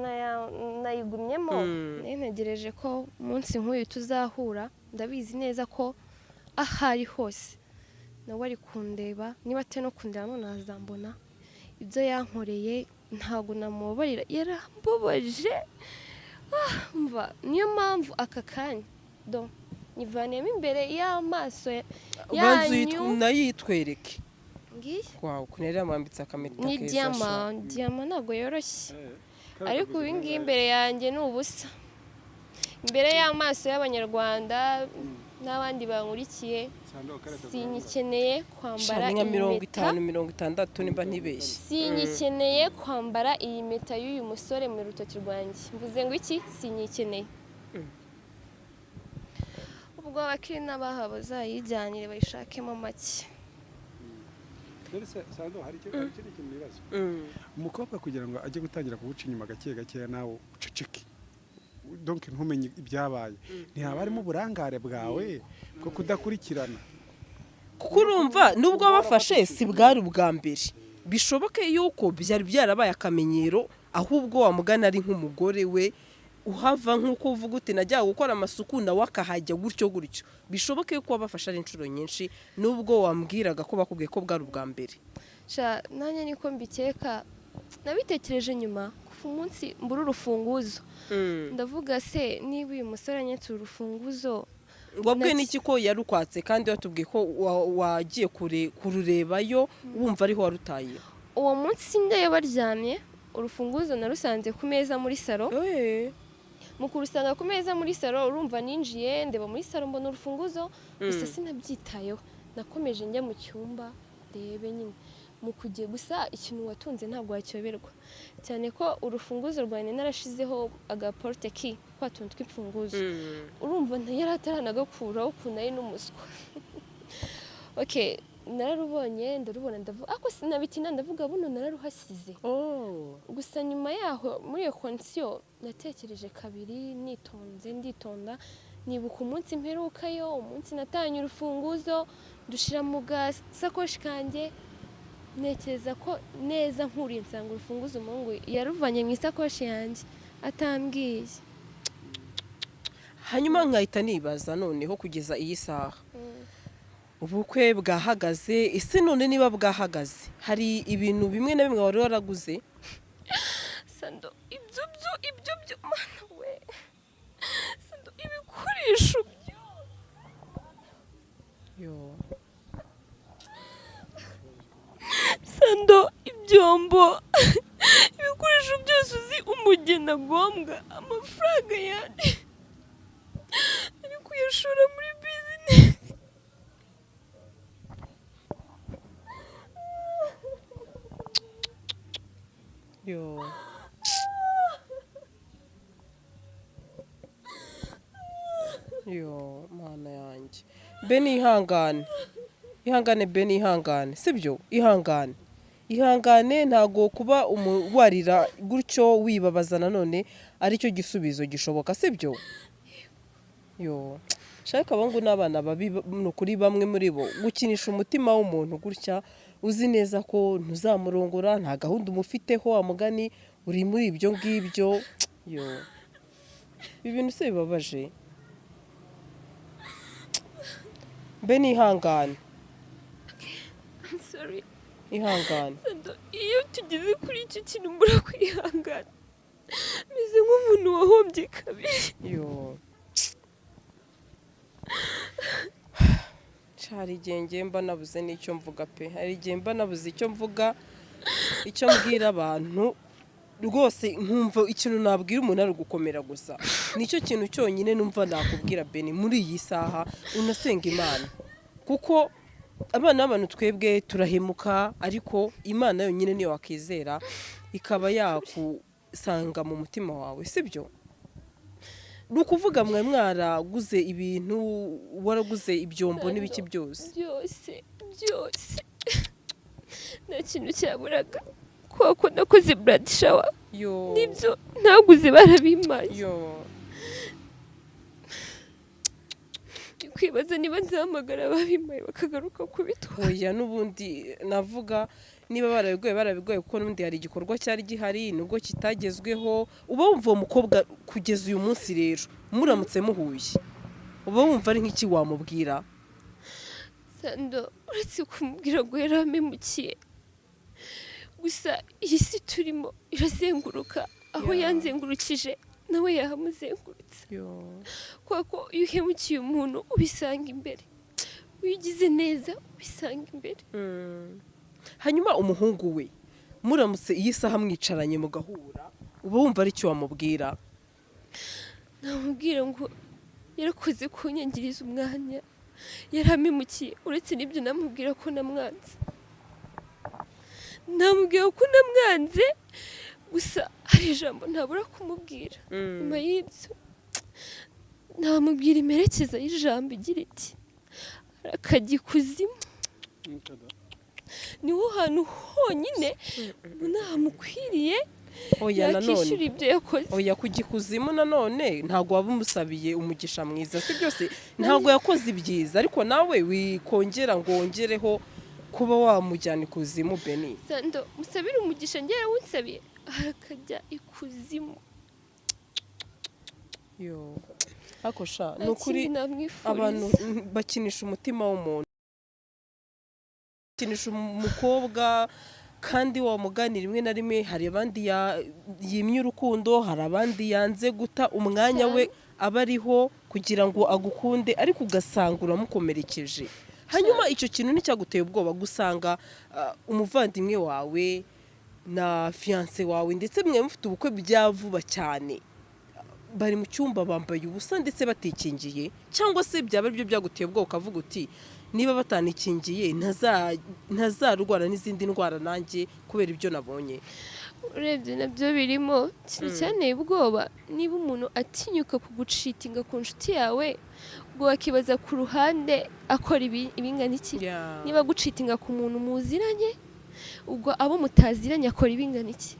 nayigumyemo. Nari ntegereje ko umunsi nk'uyu tuzahura. Ndabizi neza ko aho ari hose nawe ari kundeba, niba atari no kundeba none azambona. Ibyo yankoreye ntabwo namubabarira, yarambabaje. Mva niyo mpamvu aka kanya do nyivaniyemo imbere y'amaso Ubanza yanyu. Nayo yitwereke. Ngiyi. Wawe ukuntu yari yamwambitse akameta Ni keza diyama. sha. Diyama ntabwo yoroshye, ariko ubu ngiyi imbere yanjye ni ubusa, imbere y'amaso y'Abanyarwanda n'abandi bankurikiye. Sinyikeneye kwambara Sha, ni nka iyi mirongo mpeta. itanu, 60 nimba ntibeshye. Sinyikeneye kwambara iyi mpeta y'uyu musore mu rutoki rwanjye. Mvuze ngo iki? Sinyikeneye. Ubwo abakiri n'abaha bazayijyanire bayishakemo make. Sando, hari ikindi kintu nibaza. Umukobwa kugira ngo ajye gutangira kuguca inyuma gake gakeya, nawe uceceke, donc ntumenye ibyabaye, ntihaba harimo uburangare bwawe bwo kudakurikirana? Kuko urumva nubwo wabafashe si bwari ubwa mbere, bishoboke yuko byari byarabaye akamenyero, ahubwo wamugana ari nk'umugore we uhava, nk'uko uvuga uti najyaga gukora amasuku nawe akahajya gutyo gutyo. Bishoboke yuko wabafashe ari inshuro nyinshi, nubwo wambwiraga ko bakubwiye ko bwari ubwa mbere. Sha, nanjye niko mbikeka. Nabitekereje nyuma, kuva umunsi mbura urufunguzo, ndavuga se niba uyu musore anyetse urufunguzo. Wabwiwe n'iki ko yarukwatse, kandi watubwiye ko wagiye kure kururebayo, wumva ariho warutaye? Uwo munsi njyayo baryamye. Urufunguzo narusanze ku meza muri salo. Mu kurusanga ku meza muri salo, urumva ninjiye ndeba muri salo mbona urufunguzo gusa, sinabyitayeho, nakomeje njya mu cyumba ndebe nyine mu kugiye gusa. Ikintu watunze ntabwo wacyoberwa, cyane ko urufunguzo rwanjye narashizeho agaporte ki kwa tuntu tw'imfunguzo. Urumva yari ataranagakuraho ukuntu ari n'umuswa. Okay, nararubonye, ndarubona, ndavuga ako sinabitina, ndavuga buno nararuhasize. Gusa nyuma yaho muri iyo condition natekereje kabiri nitonze, nditonda, nibuka umunsi mperukayo, umunsi natanye urufunguzo dushira mu gasakoshi kanjye, ntekereza ko neza nkuriye nsanga urufunguzo umuhungu yaruvanye mu isakoshi yanjye atambwiye. Hanyuma nkahita nibaza noneho, kugeza iyi saha ubukwe bwahagaze, ese none niba bwahagaze hari ibintu bimwe na bimwe wari waraguze? Sando, ibyo byo, ibyo byo, mana we, Sando, ibikoresho byose. Yo. Sando, ibyombo, ibikoresho byose uzi umugeni agombwa, amafaranga yanjye ari kuyashora muri business. Yo. Yo, mana yanjye, Beni, ihangane, ihangane Beni, ihangane, sibyo? Ihangane, ihangane. Ntago kuba warira gutyo wibabaza nanone aricyo gisubizo gishoboka, sibyo? Yo, shaka abahungu n'abana babi, ni ukuri bamwe muri bo gukinisha umutima w'umuntu gutya, uzi neza ko ntuzamurongora, nta gahunda umufiteho, wa mugani uri muri ibyo ngibyo. Yo, ibi bintu se bibabaje. Beni, ihangane. I'm sorry. Ihangane. Sando, iyo tugeze kuri icyo kintu mbura kwihangana, meze nk'umuntu wahombye kabiri. Yo, hari igihe ngiye mba nabuze n'icyo mvuga pe, hari igihe mba nabuze icyo mvuga, icyo mbwira abantu rwose, nkumva ikintu nabwira umuntu ari ugukomera gusa, nicyo kintu cyonyine numva nakubwira Beni muri iyi saha. Unasenga Imana, kuko abana b'abantu twebwe turahemuka, ariko Imana yonyine niyo wakizera ikaba yakusanga mu mutima wawe, sibyo? Ni ukuvuga mwe mwaraguze ibintu, waraguze ibyombo n'ibiki byose? Byose, byose, nta kintu cyaburaga, kubera ko nakoze bridal shower. Yo. Nibyo ntaguze barabimpaye. Yo. Ndi kwibaza niba nzahamagara ababimpaye bakagaruka kubitwara. Oya, n'ubundi navuga niba barabigoye, barabigoye, kuko n'ubundi hari igikorwa cyari gihari nubwo kitagezweho. Uba wumva uwo mukobwa kugeza uyu munsi rero muramutse muhuye, uba wumva ari nk'iki wamubwira? Sando, uretse kumubwira ngo yarampemukiye gusa, iyi si turimo irazenguruka aho yanzengurukije nawe yahamuzengurutse, kubera ko iyo uhemukiye umuntu ubisanga imbere, iyo ugize neza ubisanga imbere. Hanyuma umuhungu we, muramutse iyi saha mwicaranye mugahura, uba wumva ari icyo wamubwira? Namubwira ngo yarakoze kunyangiriza umwanya, yarampemukiye. Uretse n'ibyo namubwira ko namwanze, namubwira ko namwanze gusa hari ijambo ntabura kumubwira nyuma y'ibyo. Namubwira imperekeza y'ijambo igira iti: "Arakajya ikuzimu, niho hantu honyine mbona hamukwiriye." Oya, Yakishyura nanone ibyo yakoze. Oya, kujya ikuzimu nanone ntabwo waba umusabiye umugisha mwiza, si byose? Ntabwo yakoze ibyiza, ariko nawe wikongera ngo wongereho kuba wamujyana ikuzimu, Beni. Sando, musabire umugisha, njyewe wunsabiye arakajya ikuzimu. Yo, ariko sha, Nta ni ukuri kindi namwifuriza. Abantu bakinisha umutima w'umuntu, bakinisha umukobwa, kandi wamuganira rimwe na rimwe hari abandi yimye urukundo, hari abandi yanze guta umwanya we aba ariho kugira ngo agukunde, ariko ugasanga uramukomerekeje. Hanyuma icyo kintu nticyaguteye ubwoba gusanga umuvandimwe wawe Na fiancé wawe, ndetse mwe mufite ubukwe bya vuba cyane, bari mu cyumba bambaye ubusa ndetse batikingiye, cyangwa se byaba aribyo byaguteye ubwoba ukavuga uti: "Niba batanikingiye, ntazarwara n'izindi ndwara nanjye kubera ibyo nabonye"? Urebye nabyo birimo ikintu cyanteye ubwoba. Niba umuntu atinyuka kugucheatinga ku nshuti yawe, ubwo wakibaza ku ruhande akora ibingana iki? Niba gucheatinga ku muntu muziranye, ubwo abo mutaziranye akora ibingana iki?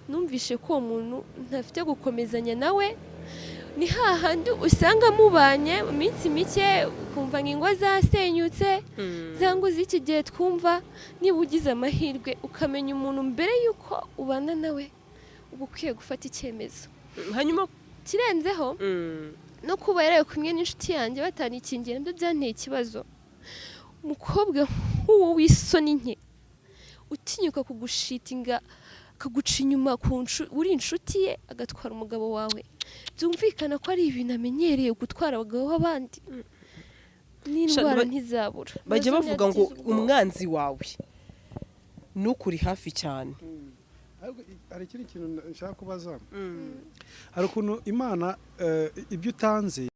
Numvishe ko uwo muntu ntafite gukomezanya nawe. Ni hahandi usanga mubanye mu minsi mike ukumva ngo ingo zasenyutse, za ngo z'iki gihe twumva. Niba ugize amahirwe ukamenya umuntu mbere y'uko ubana nawe, uba ukwiye gufata icyemezo. Hanyuma Kirenzeho no kuba yaraye kumwe n'inshuti yanjye batanikingiye, nabyo byanteye ikibazo. Umukobwa nk'uwo w'isoni nke utinyuka kugucheatinga, akaguca inyuma ku uri inshuti ye, agatwara umugabo wawe, byumvikana ko ari ibintu amenyereye, gutwara abagabo b'abandi. N'indwara ntizabura. Bajya Nazo bavuga ngo ntiyagize ubwoba. umwanzi wawe nukuri hafi cyane. Ariko hari ikindi kintu nshaka kubaza. Hari ukuntu Imana ibyo utanze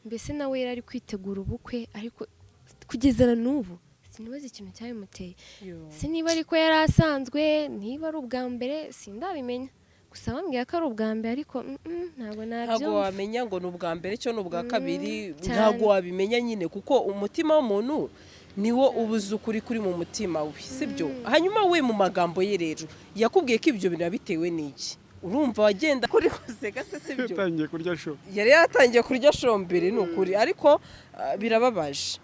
Mbese nawe yari ari kwitegura ubukwe, ariko kugeza na n'ubu sinibaza ikintu cyabimuteye. Si niba ariko yari asanzwe, niba ari ubwa mbere, sindabimenya. Gusa bambwiye ko ari ubwa mbere, ariko ntabwo Ntabwo nabyumva. wamenya ngo ni ubwa mbere cyo ni ubwa kabiri. Cyane. Ntabwo wabimenya nyine, kuko umutima w'umuntu niwo ubuze ukuri kuri mu mutima we, sibyo? Hanyuma we mu magambo ye rero yakubwiye ko ibyo bintu yabitewe n'iki? Urumva wagenda kuri guseka se, sibyo? Yatangiye kurya show. Yari yatangiye kurya shombere, ni ukuri. Ariko birababaje.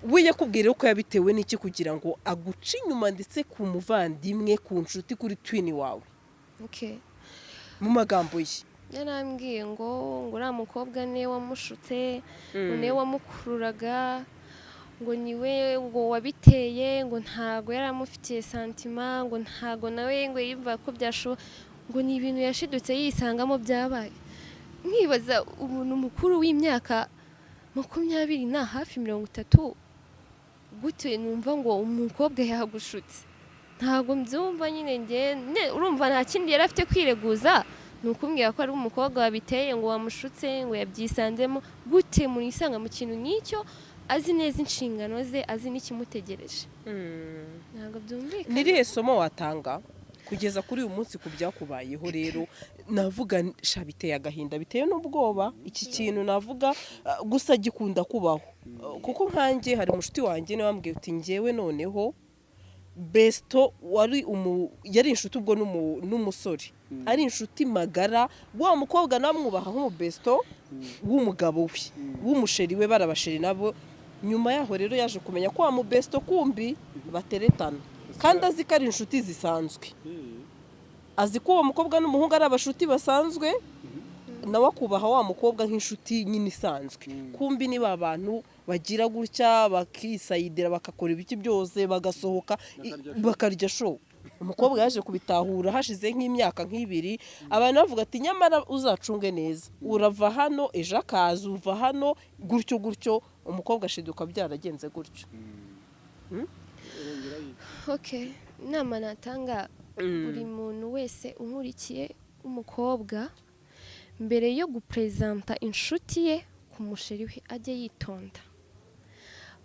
We yakubwira ko yabitewe n'iki kugira ngo aguce inyuma, ndetse ku muvandimwe, ku nshuti, kuri twin wawe? Okay. Mu magambo ye. Yarambwiye ngo uriya mukobwa niwe wamushutse, ngo niwe wamukururaga, ngo niwe ngo wabiteye, ngo ntago yari amufitiye sentiment, ngo ntago nawe ngo yumva ko byashoboka, ngo ni ibintu yashidutse yisangamo byabaye. Nkibaza umuntu mukuru w'imyaka 20 na hafi 30, gute numva ngo umukobwa yagushutse? Ntabwo mbyumva nyine njye. Urumva nta kindi yari afite kwireguza, ni ukumbwira ko ari umukobwa wabiteye, ngo wamushutse, ngo yabyisanzemo. Gute umuntu yisanga mu kintu nk'icyo, azi neza inshingano ze, azi n'ikimutegereje? Ntabwo byumvikana. Ni irihe somo watanga kugeza kuri uyu munsi ku byakubayeho rero? Navuga sha biteye agahinda, biteye n'ubwoba iki kintu navuga, gusa gikunda kubaho. Kuko nkanjye hari umushuti wanjye niwe wambwiye uti: "Njyewe noneho besto wari yari inshuti ubwo n'umusore, ari inshuti magara, wa mukobwa namwubaha nk'umubesto w'umugabo we, w'umuchéri we, barabachéri nabo. Nyuma yaho rero yaje kumenya ko wa mubesto kumbi bateretana, kandi azi ko ari inshuti zisanzwe, azi ko uwo mukobwa n'umuhungu ari abashuti basanzwe, nawe akubaha wa mukobwa nk'inshuti nyine isanzwe. Kumbi niba abantu bagira gutya bakisayidira, bagakora ibiki byose, bagasohoka, bakarya show." Umukobwa yaje kubitahura hashize nk'imyaka nk'ibiri. Abantu bavuga ati: "Nyamara uzacunge neza, urava hano ejo akaza, uva hano gutyo gutyo." Umukobwa ashiduka byaragenze gutyo. Okay, inama natanga buri muntu wese unkurikiye w'umukobwa: mbere yo gupresenta inshuti ye ku muchéri we, ajye yitonda.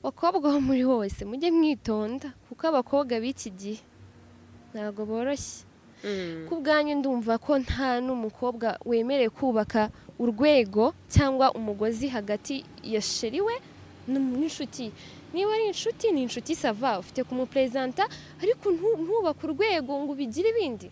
Abakobwa bo muri hose, mujye mwitonda, kuko abakobwa b'iki gihe ntabwo boroshye. Ku bwanyu ndumva ko nta n'umukobwa wemerewe kubaka urwego cyangwa umugozi hagati ya chéri we n'inshuti ye. Niba ari inshuti, ni inshuti, ça va, ufite kumupresenta, ariko ntubake urwego ngo ubigire ibindi.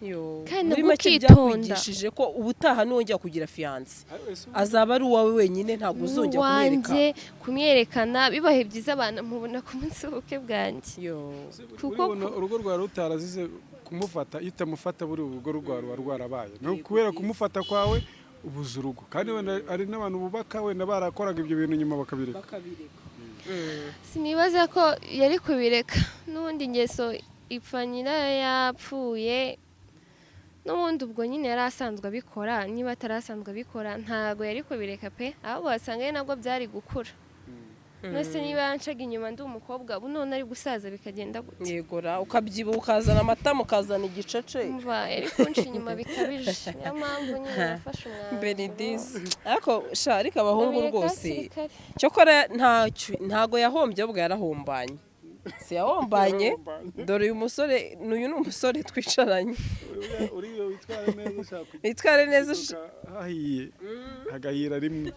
Yo. Kandi Muri nabwo make ukitonda. byakwigishije ko ubutaha nuwongera kugira fiancé azaba ari uwawe wenyine, ntabwo uzongera kumwereka. Uwanjye kumwerekana. Bibaye byiza abantu mubona ku munsi w'ubukwe bwanjye. Yo. Kuko Uribona urugo rwawe rutarazize kumufata. Iyo utamufata, buri urugo rwawe ruba rwarabaye. Ni kubera kumufata kwawe ubuze urugo. Kandi wenda hari n'abantu bubaka wenda barakoraga ibyo bintu, nyuma bakabireka. Bakabireka. Sinibaza ko yari kubireka. N'ubundi ingeso ipfa nyirayo yapfuye. N'ubundi ubwo nyine yari asanzwe abikora. Niba atari asanzwe abikora, ntabwo yari kubireka pe. Ahubwo wasanga ari nabwo byari gukura. Nose niba yancaga inyuma ndi umukobwa, ubu none ari gusaza bikagenda gute? Yegora, ukabyibuha, ukazana amata, mukazana igicece. Umva, yari kunca inyuma bikabije, niyo mpamvu nyine nafashe umwanzuro. Benidisi, ariko sha, ariko abahungu Ndabireka rwose hakiri kare. Cyokora ntacyo, ntago yahombye, ahubwo yarahombanye. Si yahombanye? Dore uyu musore, n'uyu ni umusore twicaranye. Uriya witwara neza ushaka witware neza hahiye hagahira rimwe.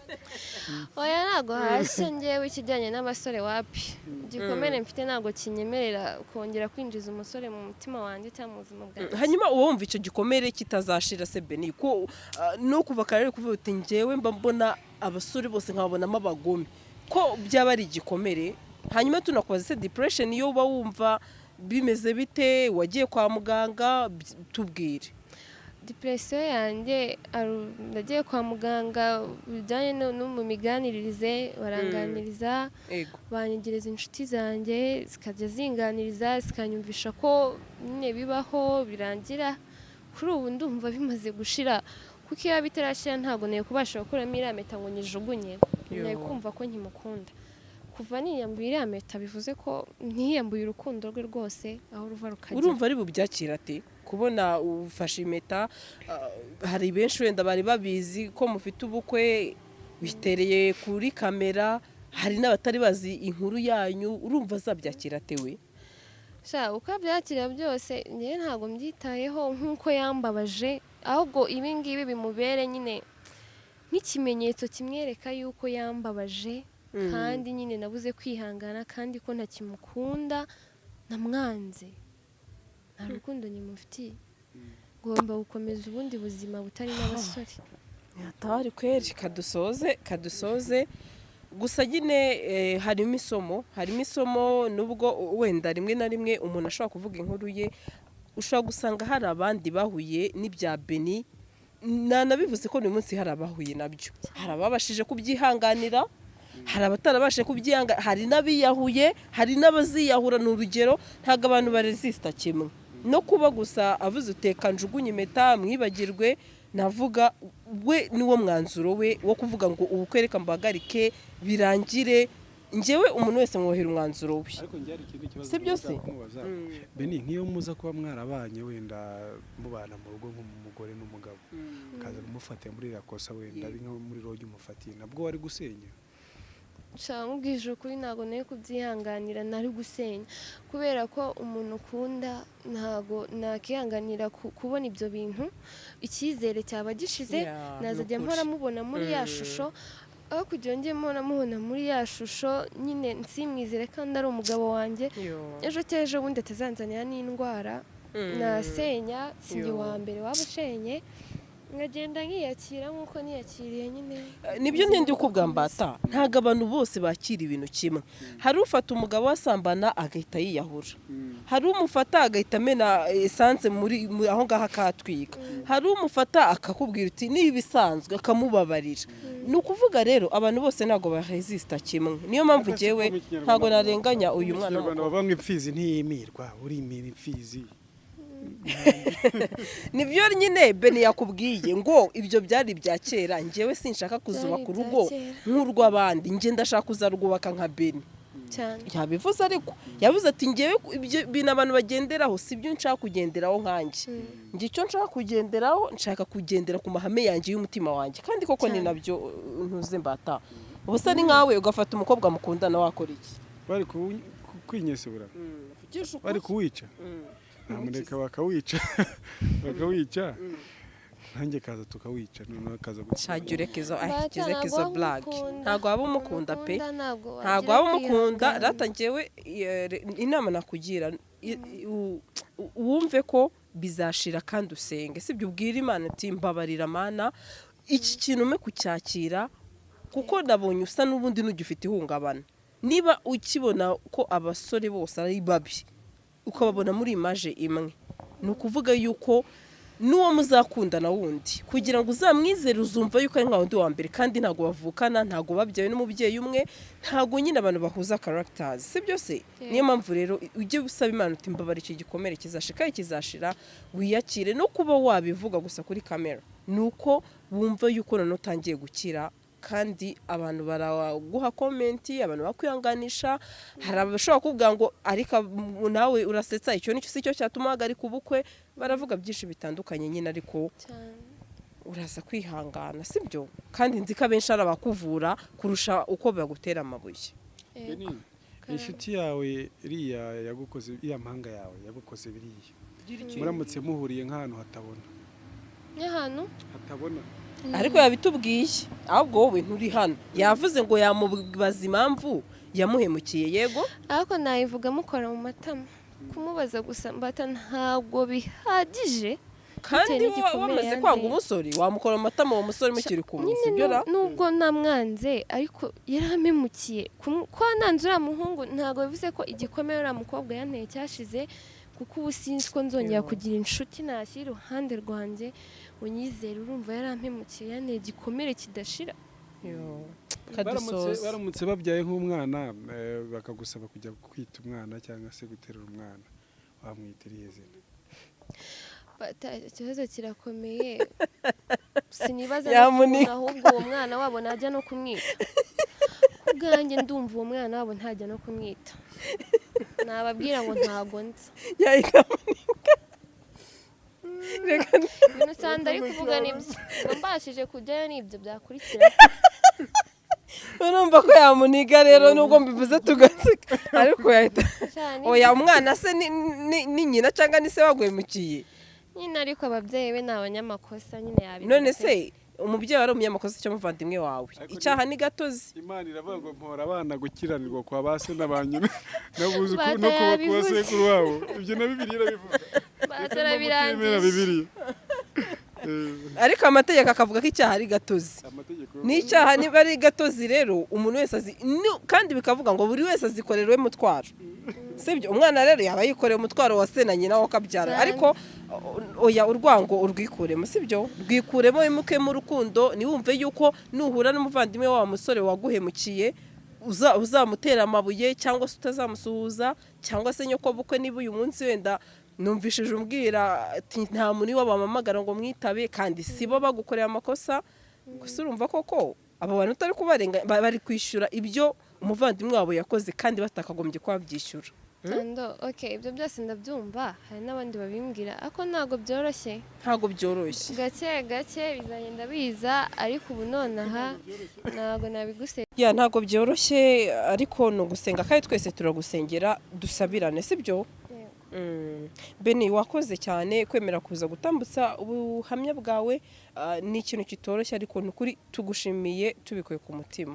Oya, ntabwo hashya. Ngewe ikijyanye n'abasore wapi, igikomere mfite ntabwo kinyemerera kongera kwinjiza umusore mu mutima wanjye cyangwa mu buzima bwanjye. Hanyuma uba wumva icyo gikomere kitazashira se, Beni? Ko no kuva kare kuvuga uti njyewe mba mbona abasore bose nkabonamo abagome, ko byaba ari igikomere. Hanyuma tunakubaza se, depression iyo uba wumva bimeze bite? Wagiye kwa muganga? Tubwire. Depression yanjye, nagiye kwa muganga bijyanye no mu miganiririze, baranganiriza, banyegereza inshuti zanjye zikajya zinganiriza, zikanyumvisha ko nyine bibaho, birangira. Kuri ubu ndumva bimaze gushira, kuko iyo bitarashira ntabwo nari kubasha gukuramo iriya mpeta ngo nyijugunye. Nari kumva ko nkimukunda. Kuva niyambuye iriya mpeta bivuze ko ntiyambuye urukundo rwe rwose, aho ruva rukagera. Urumva ari bubyakira ate kubona ufashe impeta? Hari benshi wenda bari babizi ko mufite ubukwe, witereye kuri kamera, hari n'abatari bazi inkuru yanyu. Urumva azabyakira ate we? Sha, uko abyakira byose njyewe ntabwo mbyitayeho nk'uko yambabaje, ahubwo ibi ngibi bimubere nyine nk'ikimenyetso kimwereka yuko yambabaje, kandi nyine nabuze kwihangana, kandi ko ntakimukunda, namwanze, nta rukundo nyimufitiye, ngomba gukomeza ubundi buzima butarimo abasore. Atari kweri. Kadusoze, kadusoze. Gusa nyine harimo isomo, harimo isomo. Nubwo wenda rimwe na rimwe umuntu ashobora kuvuga inkuru ye, ushobora gusanga hari abandi bahuye n'ibya Beni. Nanabivuze ko uyu munsi hari abahuye nabyo, hari ababashije kubyihanganira, hari abatarabashije kubyihanga, hari n'abiyahuye, hari n'abaziyahura. Ni urugero, ntabwo abantu baresisita kimwe. No kuba gusa avuze uteka njugunye impeta mwibagirwe, navuga we niwo mwanzuro we wo kuvuga ngo ubukwe reka mbahagarike birangire. Njyewe umuntu wese mwuhira umwanzuro we. Ariko njye hari ikindi kibazo Si byo se? nshaka kumubaza. Beni, nk'iyo muza kuba mwarabanye, wenda mubana mu rugo nk'umugore n'umugabo, ukaza kumufatira muri iriya kosa, wenda ari nko muri rogi umufatiye, nabwo wari gusenya? Nshaka nkubwije ukuri, ntabwo nari kubyihanganira, nari gusenya, kubera ko umuntu ukunda ntabwo nakihanganira kubona ibyo bintu. Icyizere cyaba gishize. Yeah, nazajya ni ukuri. mpora mubona muri ya shusho, aho kugira ngo njye mpora mubona muri ya shusho nyine nsimwizere kandi ari umugabo wanjye. Ejo cyangwa ejo bundi atazanzanira n'indwara, nasenya. Sinjye wa mbere waba ushenye, nkagenda nkiyakira nk'uko niyakiriye nyine. Nibyo ndende ukubwambata. Ntabwo abantu bose bakira ibintu kimwe. Hari ufata umugabo wasambana agahita yiyahura, hari umufata agahita amena essence muri aho ngaho akatwika, hari umufata akakubwira uti niba ibisanzwe akamubabarira. Ni ukuvuga rero abantu bose ntabwo baresisita kimwe. Niyo mpamvu njyewe ntabwo narenganya uyu mwana Mu Kinyarwanda w'umukobwa. bavuga ngo imfizi ntiyimirwa, urimira imfizi. Nibyo nyine Beni yakubwiye ngo ibyo byari ibya kera. Njyewe sinshaka kuzubaka Byari ibya urugo kera. nk'urw'abandi, njye ndashaka kuzarwubaka nka Beni. Cyane. Yabivuze, ariko yavuze ati ngewe ibyo bintu abantu bagenderaho si byo nshaka kugenderaho nkanjye. Njye icyo nshaka kugenderaho, nshaka kugendera ku mahame yanjye y'umutima wanjye. Kandi koko ni Cyane. nabyo. Ntuze mbata ubusa, ni nkawe ugafata umukobwa mukundana, wakora iki? Bari kwinyesebura, bari kuwica, ntamureka bakawica, bakawica nanjye kaza tukawica, noneho akaza Shajya ureka izo Mbata, ikize ntabwo izo waba blague. umukunda. Ntabwo waba umukunda pe. Umukunda ntabwo Ntabwo wagira waba umukunda. kwihangana. Rata njyewe inama nakugira, wumve ko bizashira kandi usenge, sibyo? Ubwire Imana uti mbabarira Mana, iki kintu ume kucyakira, kuko nabonye usa n'ubundi n'ugifite ihungabana. Niba ukibona ko abasore bose ari babi, ukababona muri image imwe, ni ukuvuga yuko n'uwo muzakundana wundi, kugira ngo uzamwizere, uzumva yuko ari nka wundi wa mbere, kandi ntabwo bavukana, ntabwo babyawe n'umubyeyi umwe, ntabwo nyine abantu bahuza characters, si byo se? Niyo mpamvu rero ujye usaba Imana uti mbabara, icyo gikomere kizashira, kandi kizashira, wiyakire. No kuba wabivuga gusa kuri kamera ni uko wumva yuko noneho utangiye gukira. Kandi abantu baraguha comment, abantu bakwihanganisha. Hari abashobora kuvuga ngo ariko nawe urasetsa, icyo nicyo si cyo cyatuma uhagarika ubukwe. Baravuga byinshi bitandukanye nyine, ariko Cyane. uraza kwihangana, sibyo? Kandi nzi ko abenshi ari abakuvura kurusha uko bagutera amabuye. Yego. Beni, inshuti yawe iriya yagukoze, iriya mpanga yawe yagukoze biriya, muramutse muhuriye nk'ahantu hatabona, Nk'ahantu hatabona, Ariko yabitubwiye, ahubwo wowe nturi hano. Yavuze ngo yamubaza impamvu yamuhemukiye, yego. Ariko nayivuga mukora mu matama. Kumubaza gusa, Mbata, ntabwo bihagije. Kandi Bitewe n'igikomere wamaze yanteye. kwanga umusore, wamukora mu matama uwo musore mukiri kumwe, Nyine sibyo ra? Nubwo namwanze, ariko yarampemukiye. Kuba nanze uriya muhungu ntabwo bivuze ko igikomere uriya mukobwa yanteye cyashize, kuko ubu sinzi ko nzongera kugira inshuti nashyira iruhande rwanjye ngo nyizere. Urumva yarampemukiye, yanteye igikomere kidashira. Yo. Baramutse Kadusoza. baramutse babyaye nk'umwana, bakagusaba kujya kwita umwana cyangwa se guterura umwana, wamwita irihe zina? Ikibazo kirakomeye, sinibaza Yamunika. n'ukuntu ahubwo uwo mwana wabo najya no kumwita. Ku bwanjye ndumva uwo mwana wabo ntajya no kumwita, nababwira ngo ntago nzi. Yahita amunika. Reka. Ibintu usanga ari kuvuga nibyo, ngo mbashije kujyayo nibyo byakurikira. Urumva ko yamuniga rero, nubwo mbivuze tugaseka, ariko yahita Cyane. Oya, umwana se ni nyina cyangwa ni se waguhemukiye? Nyine ariko ababyeyi be ni abanyamakosa nyine, yabivuze. None se umubyeyi wari umunyamakosa cyangwa umuvandimwe wawe? Ariko Icyaha ni gatozi. Imana iravuga ngo mpora abana gukiranirwa kwa ba se na ba nyina n'abuzukuru Bata no kuba ku yabivuze. basekuru wabo. Ibyo na Bibiliya irabivuga. Bata Reka arabirangije. Bibiliya. Ariko amategeko akavuga ko icyaha ari gatozi. Amategeko. N'icyaha niba ari gatozi rero, umuntu wese azi kandi bikavuga ngo buri wese azikorera we mutwaro, sibyo? Umwana rero yaba yikoreye umutwaro wa se na nyina we akabyara. Cyane. Ariko oya, urwango urwikuremo, sibyo? Rwikuremo, wimukemo urukundo. Ntiwumve yuko nuhura n'umuvandimwe wa musore waguhemukiye uzamutera amabuye, cyangwa se utazamusuhuza, cyangwa se nyoko bukwe. Niba uyu munsi wenda numvishije umbwira ati nta muntu iwabo bampamagara ngo mwitabe, kandi si bo bagukoreye amakosa gusa, urumva koko abo bantu utari kubarenga, bari kwishyura ibyo umuvandimwe wabo yakoze kandi batakagombye kuba babyishyura. Ando, okay, ibyo byose ndabyumva, hari n'abandi babimbwira, ariko ntabwo byoroshye. Ntabwo byoroshye. Gake gake bizagenda biza, ariko ubu nonaha ntabwo nabiguse. Ya, ntabwo byoroshye, ariko ni ugusenga, kandi twese turagusengera, dusabirane, sibyo? Beni, wakoze cyane kwemera kuza gutambutsa ubuhamya bwawe. Ni ikintu kitoroshye, ariko ni ukuri tugushimiye tubikuye ku mutima.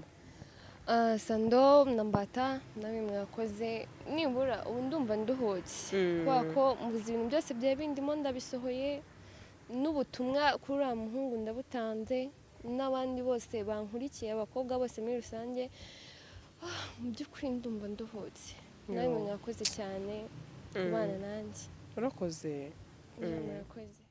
Sando na Mbata, namwe mwakoze. Nibura ubu ndumva nduhutse, kubera ko muzi ibintu byose byari bindimo ndabisohoye, n'ubutumwa kuri uriya muhungu ndabutanze, n'abandi bose bankurikiye, abakobwa bose muri rusange. Mu by'ukuri ndumva nduhutse. Namwe mwakoze cyane kubana nanjye. Urakoze. Murakoze.